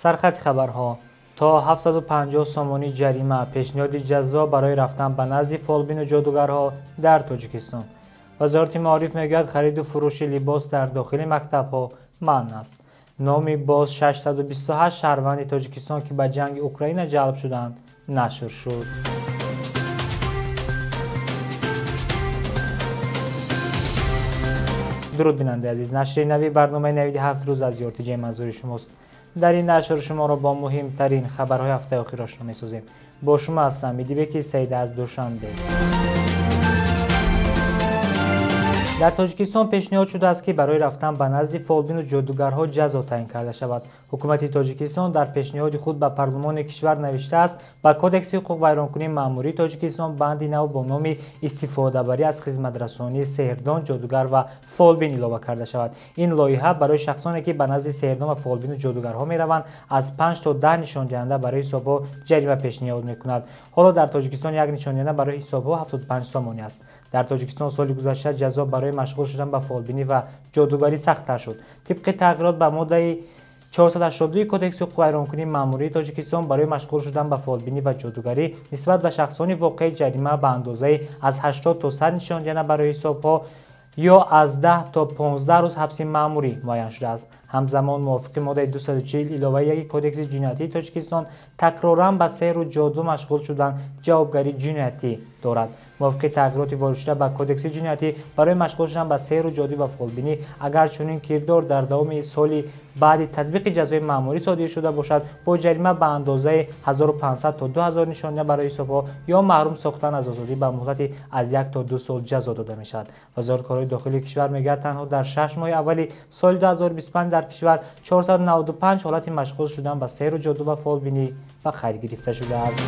Сархати хабарҳо: то 750 сомонӣ ҷарима, пешниҳоди ҷазо барои рафтан ба назди фолбину ҷодугарҳо дар Тоҷикистон. Вазорати маориф мегӯяд, хариду фурӯши либос дар дохили мактабҳо манъ аст. Номи боз 628 шаҳрванди Тоҷикистон, ки ба ҷанги Украина ҷалб шуданд, нашр шуд. Дуруд, бинандаи азиз, нашри нави барномаи навиди 7 рӯз аз ЮРТИ манзури шумост. Дар ин нашр шуморо бо муҳимтарин хабарҳои ҳафтаи охир ошно месозем. Бо шумо ҳастам Идибеки Саид аз Душанбе. Дар Тоҷикистон пешниҳод шудааст, ки барои рафтан ба назди фолбину ҷодугарҳо ҷазо таъин карда шавад. Ҳукумати Тоҷикистон дар пешниҳоди худ ба парлумони кишвар навиштааст, ба Кодекси ҳуқуқвайронкунии маъмурии Тоҷикистон банди нав бо номи истифодабарӣ аз хизматрасонии сеҳрдон, ҷодугар ва фолбин илова карда шавад. Ин лоиҳа барои шахсоне, ки ба назди сеҳрдон ва фолбину ҷодугарҳо мераванд, аз 5 то 10 нишондиҳанда барои ҳисобҳо ҷарима пешниҳод мекунад. Ҳоло дар Тоҷикистон як нишондиҳанда барои ҳисобҳо 75 сомонӣ аст. Дар Тоҷикистон соли гузашта ҷазо барои машғул шудан ба фолбинӣ ва ҷодугарӣ сахттар шуд. Тибқи тағйирот ба моддаи 482 Кодекси ҳуқуқвайронкунии маъмурии Тоҷикистон барои машғул шудан ба фолбинӣ ва ҷодугарӣ нисбат ба шахсони воқеӣ ҷарима ба андозаи аз 80 то 100 нишондиҳанда барои ҳисобҳо ё аз 10 то 15 рӯз ҳабси маъмурӣ муайян шудааст. Ҳамзамон мувофиқи моддаи 240 иловаи 1 Кодекси ҷиноятии Тоҷикистон такроран ба сеҳру ҷоду машғул шудан ҷавобгарии ҷиноятӣ дорад. Мувофиқи тағйироти воридшуда ба Кодекси ҷиноятӣ барои машғул шудан ба сеҳру ҷоду ва фолбинӣ, агар чунин кирдор дар давоми соли баъди татбиқи ҷазои маъмурӣ содир шуда бошад, бо ҷарима ба андозаи 1500 то 2000 нишондиҳанда барои ҳисобҳо ё маҳрум сохтан аз озодӣ ба муҳлати аз 1 то 2 сол ҷазо дода мешавад. Вазорати корҳои дохилии кишвар мегӯяд, танҳо дар 6 моҳи аввали соли 2025 дар кишвар 495 ҳолати машғул шудан ба сеҳру ҷоду ва фолбинӣ ба қайд гирифта шудааст.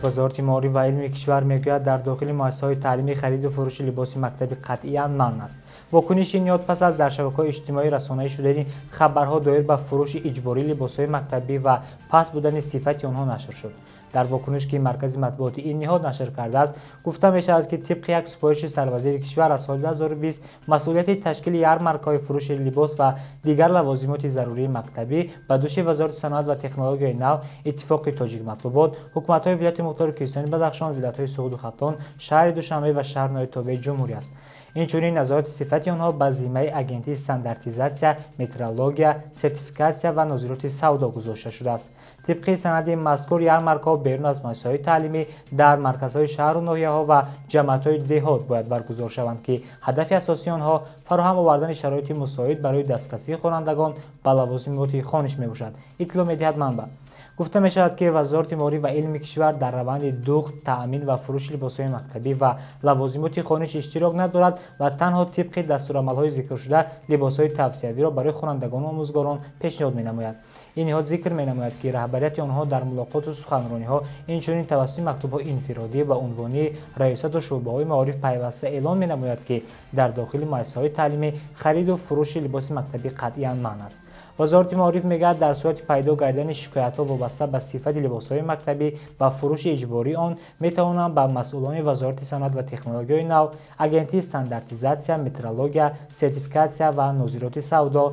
Вазорати маориф ва илми кишвар мегӯяд, дар дохили муассисаҳои таълимӣ хариду фурӯши либоси мактабӣ қатъиян манъ аст. Вокуниши ниҳод пас аз дар шабакаҳои иҷтимоӣ расонаӣ шудани хабарҳо доир ба фурӯши иҷбории либосҳои мактабӣ ва паст будани сифати онҳо нашр шуд. Дар вокуниш, ки маркази матбуоти ин ниҳод нашр кардааст, гуфта мешавад, ки тибқи як супориши сарвазири кишвар аз соли 2020 масъулияти ташкили ярмаркаҳои фурӯши либос ва дигар лавозимоти зарурии мактабӣ ба дӯши Вазорати саноат ва технологияи нав, Иттифоқи тоҷикматлубот, ҳукуматҳои вилояти мухтори Кӯҳистони Бадахшон, вилоятҳои Суғду Хатлон, шаҳри Душанбе ва шаҳрҳои тобеи ҷумҳурӣ аст. Инчунин назорати сифати онҳо ба зиммаи Агентии стандартизатсия, метрология, сертификатсия ва нозироти савдо гузошта шудааст. Тибқи санади мазкур ярмаркаҳо берун аз муассисаҳои таълимӣ дар марказҳои шаҳру ноҳияҳо ва ҷамоатҳои деҳот бояд баргузор шаванд, ки ҳадафи асосии онҳо фароҳам овардани шароити мусоид барои дастрасии хонандагон ба лавозимоти хониш мебошад, иттилоъ медиҳад манбаъ. Гуфта мешавад, ки Вазорати маориф ва илми кишвар дар раванди духт, таъмин ва фурӯши либосҳои мактабӣ ва лавозимоти хониш иштирок надорад ва танҳо тибқи дастурамалҳои зикршуда либосҳои тавсиявиро барои хонандагону омӯзгорон пешниҳод менамояд. Ин ниҳод зикр менамояд, ки раҳбарияти онҳо дар мулоқоту суханрониҳо, инчунин тавассути мактубҳои инфиродӣ ва унвонии раёсату шӯъбаҳои маориф пайваста эълон менамояд, ки дар дохили муассисаҳои таълимӣ хариду фурӯши либоси мактабӣ қатъиян манъ аст. Вазорати маориф мегӯяд, дар сурати пайдо гардидани шикоятҳо вобаста ба сифати либосҳои мактабӣ ва фурӯши иҷбории он метавонанд ба масъулони Вазорати саноат ва технологияи нав, Агентии стандартизатсия, метрология, сертификатсия ва нозироти савдо,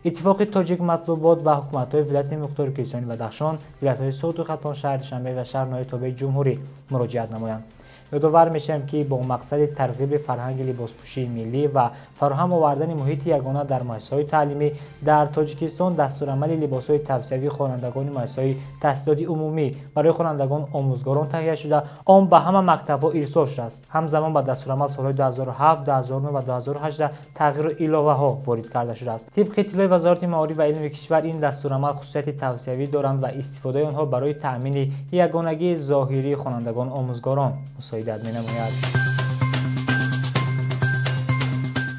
Иттифоқи тоҷикматлубот ва ҳукуматҳои вилояти мухтори Кӯҳистони Бадахшон, вилоятҳои Суғду Хатлон, шаҳри Душанбе ва шаҳрҳои тобеи ҷумҳурӣ муроҷиат намоянд. Ёдовар мешавем, ки бо мақсади тарғиби фарҳанги либоспӯшии миллӣ ва фароҳам овардани муҳити ягона дар муассисаҳои таълимӣ дар Тоҷикистон дастурамали либосҳои тавсиявии хонандагони муассисаҳои таҳсилоти умумӣ барои хонандагон омӯзгорон таҳия шуда, он ба ҳама мактабҳо ирсол шудааст. Ҳамзамон ба дастурамал солҳои 2007, 2009 ва 2018 тағйиру иловаҳо ворид карда шудааст. Тибқи иттилои Вазорати маориф ва илми кишвар ин дастурамал хусусияти тавсиявӣ доранд ва истифодаи онҳо барои таъмини ягонагии зоҳирии хонандагон омӯзгорон мусоидат менамояд.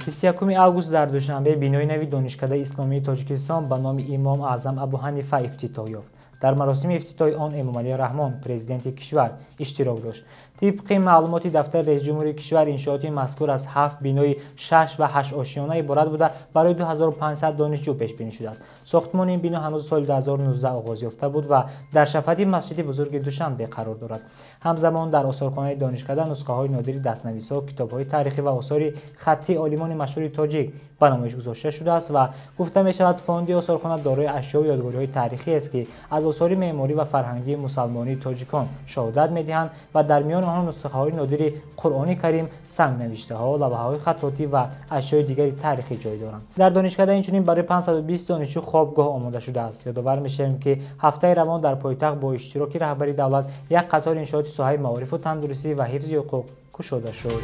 21 август дар Душанбе бинои нави Донишкадаи исломии Тоҷикистон ба номи Имом Аъзам Абу Ҳанифа ифтитоҳ ёфт. Дар маросими ифтитоҳи он Эмомалӣ Раҳмон, президенти кишвар, иштирок дошт. Тибқи маълумоти дафтари раисҷумҳури кишвар, иншооти мазкур аз 7 бинои 6 ва 8 ошёна иборат буда, барои 2500 донишҷӯ пешбинӣ шудааст. Сохтмони ин бино ҳанӯз соли 2019 оғоз ёфта буд ва дар шафати масҷиди бузурги Душанбе қарор дорад. Ҳамзамон дар осорхонаи донишкада нусхаҳои нодири дастнависҳо, китобҳои таърихӣ ва осори хаттии олимони машҳури тоҷик ба намоиш гузошта шудааст ва гуфта мешавад, фонди осорхона дорои ашёву ёдгориҳои таърихӣ аст, ки аз осори меъморӣ ва фарҳангии мусалмонии тоҷикон шаҳодат медиҳанд ва дар миёни онҳо нусхаҳои нодири Қуръони Карим, сангнавиштаҳо, лавҳаҳои хаттотӣ ва ашёи дигари таърихӣ ҷой доранд. Дар донишкада инчунин барои 520 донишҷӯ хобгоҳ омода шудааст. Ёдовар мешавем, ки ҳафтаи равон дар пойтахт бо иштироки раҳбари давлат як қатор иншооти соҳаи маорифу тандурустӣ ва ҳифзи ҳуқуқ кушода шуд.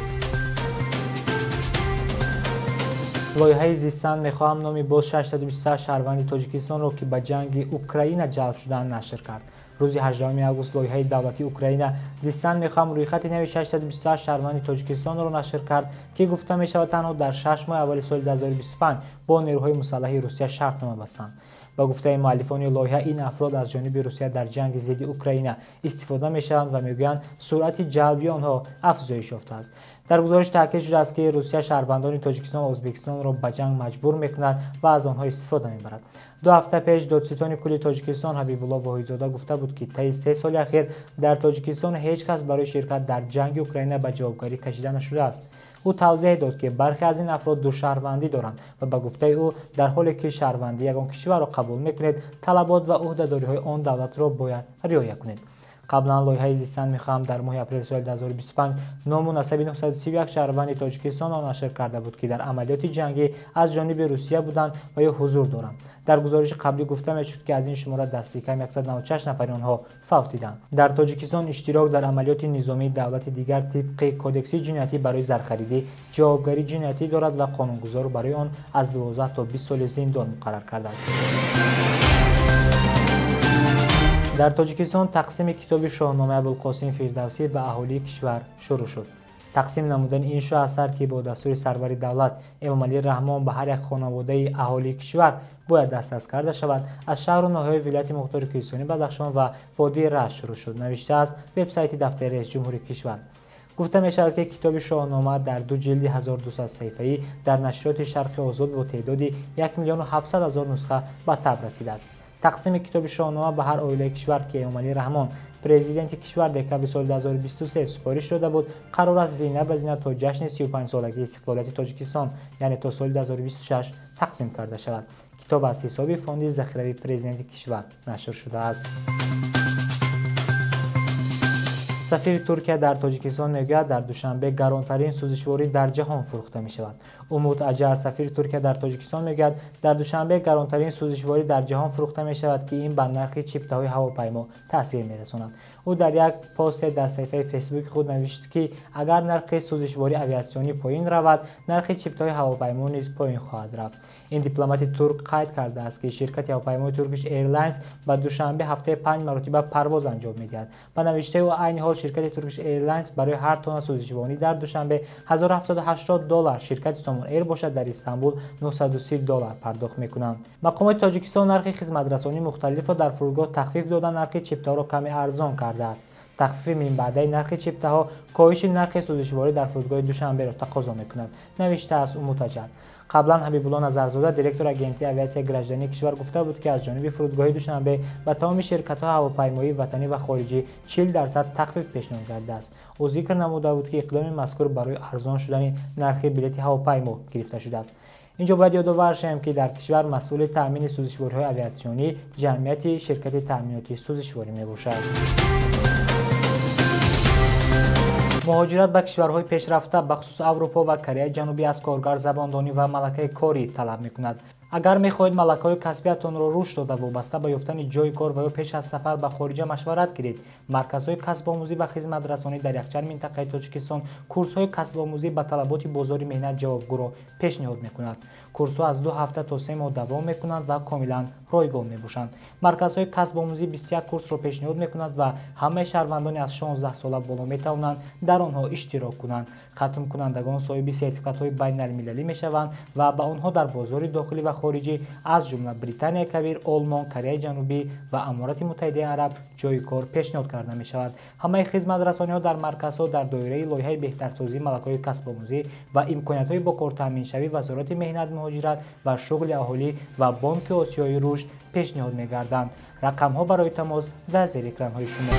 Лоиҳаи «Зистан мехоҳам» номи боз 628 шаҳрванди Тоҷикистонро, ки ба ҷанги Украина ҷалб шудаанд, нашр кард. Рӯзи 18 август лоиҳаи давлатии Украина «Зистан мехоҳам» рӯйхати нави 628 шаҳрванди Тоҷикистонро нашр кард, ки гуфта мешавад, танҳо дар 6 моҳи аввали соли 2025 бо нерӯҳои мусаллаҳи Русия шартнома бастанд. Ба гуфтаи муаллифони лоиҳа, ин афрод аз ҷониби Русия дар ҷанги зидди Украина истифода мешаванд ва мегӯянд, суръати ҷалби онҳо афзоиш ёфтааст. Дар гузориш таъкид шудааст, ки Русия шаҳрвандони Тоҷикистон ва Ӯзбекистонро ба ҷанг маҷбур мекунад ва аз онҳо истифода мебарад. 2 ҳафта пеш додситони кулли Тоҷикистон Ҳабибулло Воҳидзода гуфта буд, ки таи 3 соли ахир дар Тоҷикистон ҳеҷ кас барои ширкат дар ҷанги Украина ба ҷавобгарӣ кашида нашудааст. Ӯ тавзеҳ дод, ки бархе аз ин афрод ду шаҳрвандӣ доранд ва ба гуфтаи ӯ, дар ҳоле ки шаҳрвандии ягон кишварро қабул мекунед, талабот ва ӯҳдадориҳои он давлатро бояд риоя кунед. Қаблан лоиҳаи «Зистан мехоҳам» дар моҳи апрели соли 2025 ному насаби 931 шаҳрванди Тоҷикистонро нашр карда буд, ки дар амалиёти ҷангӣ аз ҷониби Русия буданд ва ё ҳузур доранд. Дар гузориши қаблӣ гуфта мешуд, ки аз ин шумора дасти кам 196 нафари онҳо фавтиданд. Дар Тоҷикистон иштирок дар амалиёти низомии давлати дигар тибқи кодекси ҷиноятӣ барои зархаридӣ ҷавобгарии ҷиноятӣ дорад ва қонунгузор барои он аз 12 то 20 соли зиндон муқаррар кардааст. Дар Тоҷикистон тақсими китоби Шоҳномаи Абулқосим Фирдавсӣ ба аҳолии кишвар шурӯъ шуд. Тақсим намудани ин шоҳасар, ки бо дастури сарвари давлат Эмомалӣ Раҳмон ба ҳар як хонаводаи аҳолии кишвар бояд дастрас карда шавад, аз шаҳру ноҳияҳои вилояти мухтори Кӯҳистони Бадахшон ва водии Рашт шурӯъ шуд, навиштааст вебсайти дафтари раисҷумҳури кишвар. Гуфта мешавад, ки китоби Шоҳнома дар 2 ҷилди 1200 саҳифаӣ дар нашриёти Шарқи Озод бо теъдоди 1 700 000 нусха ба таб расидааст. Тақсими китоби Шоҳнома ба ҳар оилаи кишвар, ки Эмомалӣ Раҳмон, президенти кишвар, декабри соли 2023 супориш дода буд, қарор аст зина ба зина то ҷашни 35-солагии истиқлолияти Тоҷикистон, яъне то соли 2026 тақсим карда шавад. Китоб аз ҳисоби фонди захиравии президенти кишвар нашр шудааст. Сафири Туркия дар Тоҷикистон мегӯяд, дар Душанбе гаронтарин сӯзишворӣ дар ҷаҳон фурӯхта мешавад. Умут Аҷар, сафири Туркия дар Тоҷикистон, мегӯяд, дар Душанбе гаронтарин сӯзишворӣ дар ҷаҳон фурӯхта мешавад, ки ин ба нархи чиптаҳои ҳавопаймо таъсир мерасонад. Ӯ дар як посте дар саҳифаи Фейсбуки худ навишт, ки агар нархи сӯзишвории авиатсионӣ поён равад, нархи чиптаҳои ҳавопаймо низ поён хоҳад рафт. Ин дипломати турк қайд кардааст, ки ширкати ҳавопаймои Turkish Airlines ба Душанбе ҳафтаи 5 маротиба парвоз анҷом медиҳад. Ба навиштаи ӯ, айни ҳол ширкати Turkish Airlines барои ҳар тонна сӯзишворӣ дар Душанбе $1780, ширкати Somon Air бошад дар Истанбул $930 пардохт мекунанд. Мақомоти Тоҷикистон нархи хизматрасонии мухталифро дар фурудгоҳ тахфиф дода, нархи чиптаҳоро каме арзон кардааст. Тахфифи минбаъдаи нархи чиптаҳо коҳиши нархи сӯзишворӣ дар фурудгоҳи Душанберо тақозо мекунад, навиштааст Умут Аҷар. Қаблан Ҳабибулло Назарзода, директори агентии авиатсияи граждании кишвар, гуфта буд, ки аз ҷониби фурудгоҳи Душанбе ба тамоми ширкатҳои ҳавопаймоии ватанӣ ва хориҷӣ 40% тахфиф пешниҳод гардидааст. Ӯ зикр намуда буд, ки иқдоми мазкур барои арзон шудани нархи билети ҳавопаймо гирифта шудааст. Инҷо бояд ёдовар шавем, ки дар кишвар масъули таъмини сӯзишвориҳои авиатсионӣ ҷамъияти ширкати таъминоти сӯзишворӣ мебошад. Муҳоҷират ба кишварҳои пешрафта, бахусус Аврупо ва Кореяи Ҷанубӣ, аз коргар забондонӣ ва малакаи корӣ талаб мекунад. Агар мехоҳед малакаҳои касбиятонро рушд дода, вобаста ба ёфтани ҷойи кор ва ё пеш аз сафар ба хориҷа машварат гиред, марказҳои касбомӯзӣ ва хизматрасонӣ дар якчанд минтақаи Тоҷикистон курсҳои касбомӯзӣ ба талаботи бозори меҳнат ҷавобгӯро пешниҳод мекунад. Курсҳо аз 2 ҳафта то 3 моҳ давом мекунанд ва комилан ройгон мебошанд. Марказҳои касбомӯзӣ 21 курсро пешниҳод мекунад ва ҳамаи шаҳрвандони аз 16 сола боло метавонанд дар онҳо иштирок кунанд. Хатмкунандагон соҳиби сертификатҳои байналмилалӣ мешаванд ва ба онҳо дар бозори дохилӣ ва хориҷӣ, аз ҷумла Британияи Кабир, Олмон, Кореяи Ҷанубӣ ва Аморати Муттаҳидаи Араб ҷойи кор пешниҳод карда мешавад. Ҳамаи хизматрасониҳо дар марказҳо дар доираи лоиҳаи беҳтарсозии малакаҳои касбомӯзӣ ва имкониятҳои бо кор таъминшавӣ Вазорати меҳнат, муҳоҷират ва шуғли аҳолӣ ва Бонки Осиёии Рушд пешниҳод мегарданд. Рақамҳо барои тамос дар зери экранҳои шумо.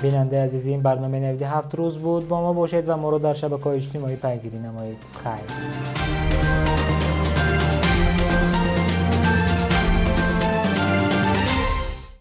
Бинандаи азиз, ин барномаи навиди ҳафт рӯз буд. Бо мо бошед ва моро дар шабакаҳои иҷтимоӣ пайгирӣ намоед. Хайр.